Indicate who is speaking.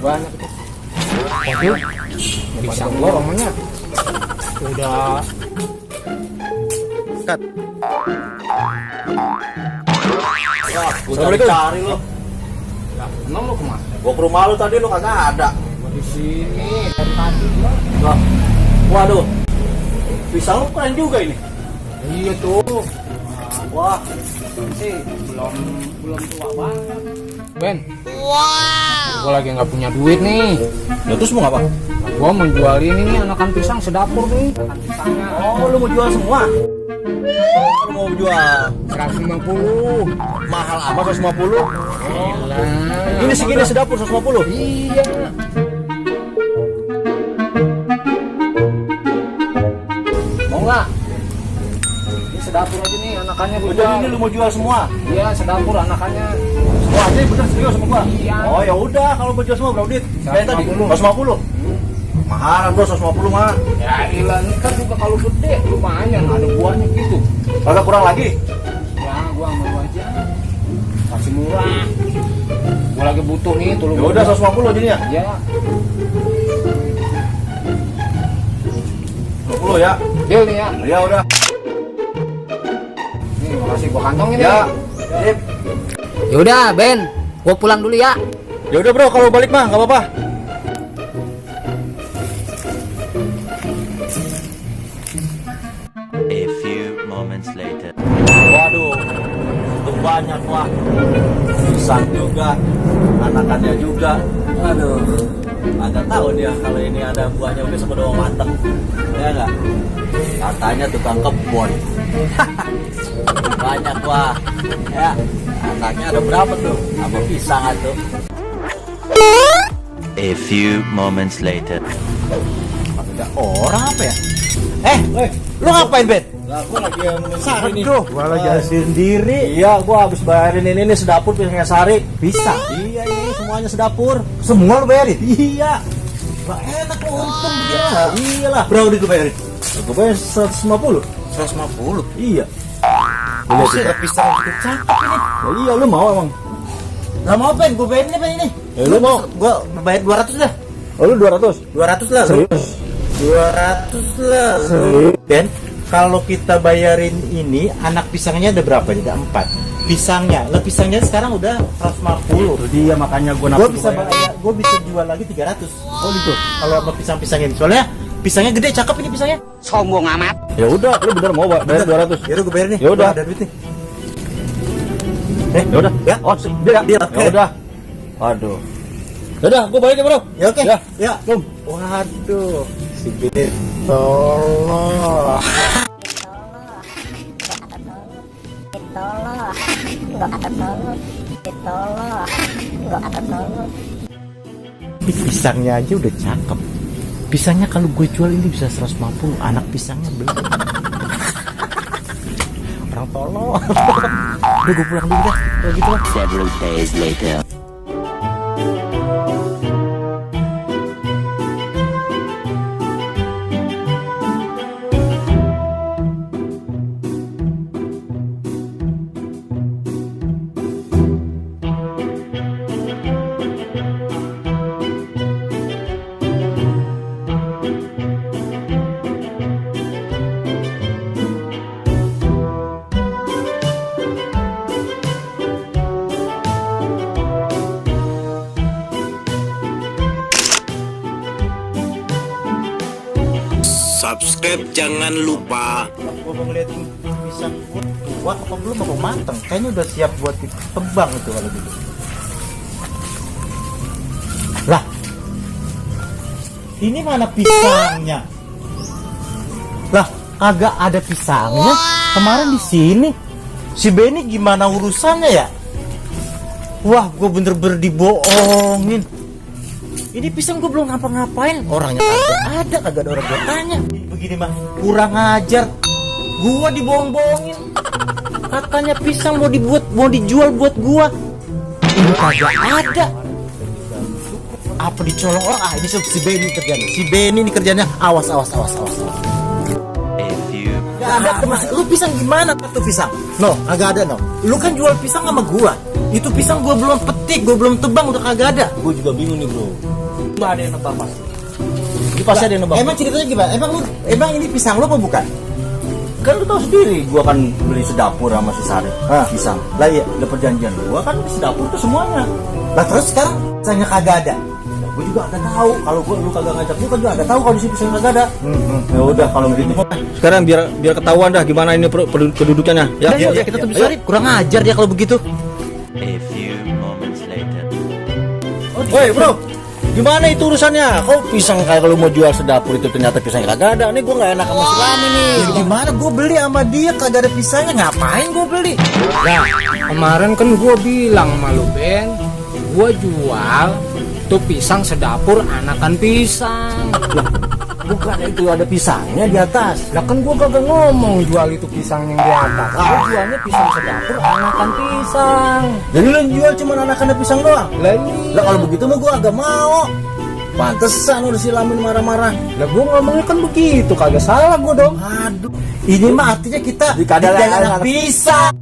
Speaker 1: Banyak. Waduh, pisang gua romanya udah cut.
Speaker 2: Assalamualaikum. Cari lo.
Speaker 1: Nah, emang lu kemana?
Speaker 2: Gua ke rumah lu tadi, lu kagak ada.
Speaker 1: Gua di sini dari tadi.
Speaker 2: Lah. Waduh. Pisang lu keren juga ini.
Speaker 1: Iya tuh.
Speaker 2: Wah,
Speaker 1: Sih belum tua banget. Ben. Wow. Gua lagi nggak punya duit nih.
Speaker 2: ya terus mau apa?
Speaker 1: Gua mau jual ini nih anakan pisang sedapur nih. Pisangnya.
Speaker 2: Oh, lu mau jual semua? Lu mau jual
Speaker 1: 150.
Speaker 2: mahal amat 150?
Speaker 1: Gila.
Speaker 2: Ini segini sedapur 150?
Speaker 1: Iya. Mau nggak? Ini sedapur aja nih anakannya gua
Speaker 2: Jadi
Speaker 1: jual.
Speaker 2: ini lu mau jual semua?
Speaker 1: Iya sedapur anakannya.
Speaker 2: Wah, ini bener serius sama gua?
Speaker 1: Iya.
Speaker 2: Oh, ya udah kalau mau jual semua berapa duit? Kayak tadi 150. Mahal bro, 150 mah.
Speaker 1: Ya ilah ini kan juga kalau gede lumayan ada buahnya gitu.
Speaker 2: Kagak kurang lagi?
Speaker 1: Ya gua sama lu aja. Kasih murah. Gua lagi butuh nih tolong.
Speaker 2: Ya udah 150 jadinya.
Speaker 1: Ya.
Speaker 2: 20 ya.
Speaker 1: Deal nih ya.
Speaker 2: Ya udah.
Speaker 1: Nih makasih gua kantongin nih.
Speaker 2: Ya. Sip.
Speaker 1: Yaudah Ben, gua pulang dulu ya.
Speaker 2: Ya udah bro, kalau balik mah nggak apa-apa.
Speaker 3: A few moments later.
Speaker 2: Waduh, itu banyak wah. Pisang juga, anakannya juga. Aduh, agak tahu dia kalau ini ada buahnya udah sama doang mateng. Ya enggak? Katanya tukang kebun. Banyak wah. Ya, anaknya ada berapa tuh? Sama pisang tuh.
Speaker 3: A few moments later.
Speaker 2: Ada orang apa ya? Lu ngapain Ben? Lah, gua lagi
Speaker 4: Sari
Speaker 2: ini.
Speaker 4: gua lagi hasil sendiri.
Speaker 2: Iya, gua habis bayarin ini nih sedapur pisangnya Sari.
Speaker 4: Bisa.
Speaker 2: Iya, ini semuanya sedapur.
Speaker 4: Semua lu bayarin.
Speaker 2: Iya. Bah, enak lo untung dia. Iyalah.
Speaker 4: Berapa duit lu bayarin?
Speaker 2: Gue bayar 150.
Speaker 4: 150.
Speaker 2: Iya.
Speaker 4: Buset, pisang yang cukup cakep ini.
Speaker 2: Ya iya lu mau emang.
Speaker 4: Gak mau Ben, gua bayarin apa ini?
Speaker 2: Lu mau?
Speaker 4: Gua bayar 200 dah.
Speaker 2: Oh, lu 200.
Speaker 4: 200 lah.
Speaker 2: Serius?
Speaker 4: 200 lah. Ben, kalau kita bayarin ini, anak pisangnya ada berapa nih? Ada 4. Pisangnya, lah pisangnya sekarang udah 150.
Speaker 2: Itu dia makanya gua
Speaker 4: Gua bisa gua bisa jual lagi 300.
Speaker 2: Oh gitu.
Speaker 4: Kalau sama pisang-pisang ini. Soalnya pisangnya gede, cakep ini pisangnya.
Speaker 1: Sombong amat.
Speaker 2: Ya udah, lu bener mau bayar 200.
Speaker 4: Ya udah gua bayar nih.
Speaker 2: Ya udah.
Speaker 4: Gua ada duit nih.
Speaker 2: Ya udah.
Speaker 4: Ya.
Speaker 2: Oh, dia.
Speaker 4: Dia,
Speaker 2: Ya
Speaker 4: oke.
Speaker 2: udah. Waduh. Ya udah, gua balik ya, Bro.
Speaker 4: Ya oke.
Speaker 2: Ya.
Speaker 4: Ya. Waduh. Si Bini tolong. Ini pisangnya aja udah cakep. Pisangnya kalau gue jual ini bisa 150. Anak pisangnya belum. Orang tolong. Udah gue pulang dulu dah. Kalau gitu lah.
Speaker 3: Several days later.
Speaker 5: Subscribe jangan lupa.
Speaker 4: Gue mau ngeliatin pisang gue tua apa belum apa mateng. Kayaknya udah siap buat ditebang itu kalau gitu. Lah, ini mana pisangnya? Lah, kagak ada pisangnya. Kemarin di sini. Si Benny gimana urusannya ya? Wah, gue bener-bener dibohongin. Ini pisang gue belum ngapa-ngapain. Orangnya kagak ada orang gue tanya. Begini mah kurang ajar. Gua dibohong-bohongin. Katanya pisang mau dijual buat gua. Ini kagak ada. Apa dicolong orang? Ah, ini si Benny kerjanya. Si Benny ini kerjanya. Awas.
Speaker 3: A few.
Speaker 4: Ya, Kagak ada tuh, Mas. Lu pisang gimana tuh pisang? No, kagak ada no. Lu kan jual pisang sama gua. Itu pisang gua belum petik, gua belum tebang udah kagak ada.
Speaker 2: Gue juga bingung nih bro. Nggak ada yang nebak pasti. Ini pasti ada yang nebak.
Speaker 4: Emang ceritanya gimana? Emang ini pisang lu apa bukan?
Speaker 2: Kan lu tahu sendiri, gua kan beli sedapur sama si Sari. Pisang.
Speaker 4: Lah iya.
Speaker 2: Udah perjanjian gua kan sedapur tuh semuanya.
Speaker 4: Lah terus sekarang pisangnya kagak ada.
Speaker 2: Gue juga agak tahu. Kalau lu kagak ngajak gua kan juga agak tahu kalau di situ pisang kagak ada. Ya udah kalau begitu mah. Sekarang biar ketahuan dah gimana ini kedudukannya. Ya,
Speaker 4: kita tuh bisa kurang ajar dia kalau begitu.
Speaker 3: A few moments later.
Speaker 2: Woi bro, gimana itu urusannya? Kok pisang kayak kalau mau jual sedapur itu ternyata pisangnya kagak ada? Nih gue nggak enak sama si Rami nih.
Speaker 4: Ya gimana gua beli sama dia kagak ada pisangnya, ngapain gua beli?
Speaker 1: Nah, kemarin kan gua bilang sama lu, Ben, gua jual tuh pisang sedapur anakan pisang.
Speaker 2: Bukan itu ada pisangnya di atas.
Speaker 1: Lah kan gua kagak ngomong jual itu pisang yang di atas. Gua jualnya pisang sedapur anakan pisang.
Speaker 2: Jadi lu jual cuma anakannya pisang doang?
Speaker 1: Lah ini.
Speaker 2: Lah kalau begitu mah gue agak mau. Pantesan udah si Lamin marah-marah.
Speaker 1: Lah gua ngomongnya kan begitu, kagak salah gua dong.
Speaker 4: Aduh, ini mah artinya kita
Speaker 2: Dikadal
Speaker 4: dikadal
Speaker 2: anak
Speaker 4: pisang.